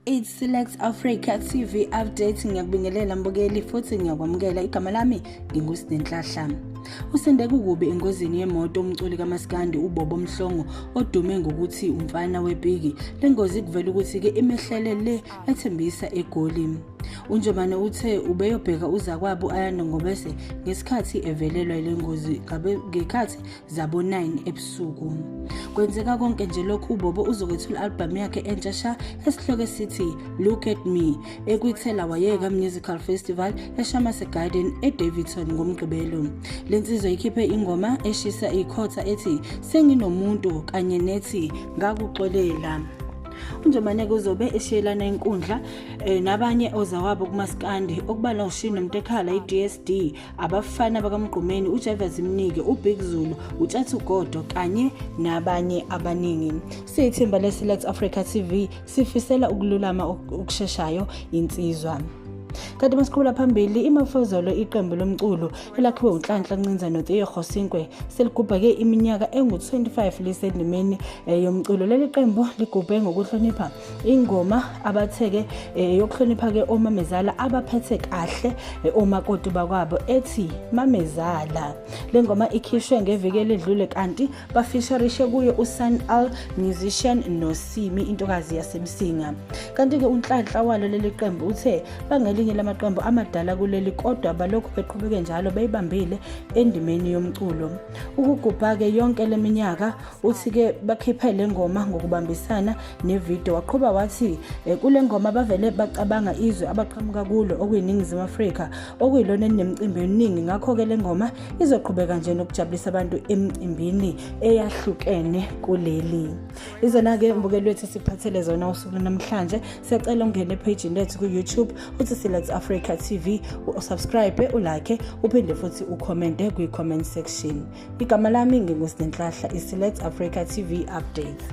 It's Select Africa TV update. Ngiyakubingelela mbukeli futhi ngiyakwamukela. Igama lami nginguSinenhlahla. Usinde kukubi engozini yemoto umculi kaMaskandi uBobo Mhlongo odume ngokuthi umfana wepiki. Le ngozi kuvela ukuthi-ke imehlele le eThembisa eGoli. UNjomane uthe ubeyobheka uzakwabo u-Ayanda Ngobese ngesikhathi evelelwa yile ngozi ngekhathi zabo-9 ebusuku. Kwenzeka konke nje lokhu uBobo uzokwethula i-albhamu yakhe entsha sha esihloko esithi Look at Me ekwithela Wayeka Musical Festival eShamase Garden eDaveyton ngoMgqibelo. Le nsizwa ikhiphe ingoma eshisa ikhotha ethi Senginomuntu kanye nethi Ngakuxolela. UNjomane uzobe eshiyelana inkundla nabanye ozakwabo kumaskandi okubalwa uShino Mtekhala, i-DSD, abafana bakaMgqumeni, uJavez Mnike, uBig Zulu, uTshathu Godo kanye nabanye abaningi. Siyithimba le-Select Africa TV sifisela ukululama okusheshayo insizwa. Kanti masiqhubela phambili, iMafozolo iqembu lomculo elakhiwe uNhlanhla Ncinza noTheo Kgosinkwe seligubheke iminyaka engu-25 lisendimeni yomculo. Leli qembu ligubhe ngokuhlonipha ingoma abatheke yokuhlonipha-ke omamezala abaphethe kahle omakoti bakwabo ethi Mamezala. Le ngoma ikhishwe ngeviki eledlule kanti bafisharishe kuyo uSun Al Musician noSimi intokazi yaseMsinga. Kanti-ke uNhlanhla walo leli qembu uthe bangelinye lamaqembu amadala kuleli kodwa balokhu beqhubeke njalo beyibambile endimeni yomculo. Ukugubha-ke yonke le minyaka uthi-ke bakhiphe le ngoma ngokubambisana nevidiyo. Waqhuba wathi kule ngoma bavele bacabanga izwe abaqhamuka kulo okuyiNingizimu Afrika okuyilona elinemicimbi eminingi, ngakho-ke le ngoma izoqhubeka nje nokujabulisa abantu emicimbini eyahlukene kuleli. Izona-ke mbukeli wethu siphathele zona usuku namhlanje. Siyacela ungene ephejini lethu ku-YouTube uthi Select Africa TV, usubscribe, ulike, uphinde futhi ukhomente kwi-comment section. Igama lami nginguSinenhlahla, i-Select Africa TV update.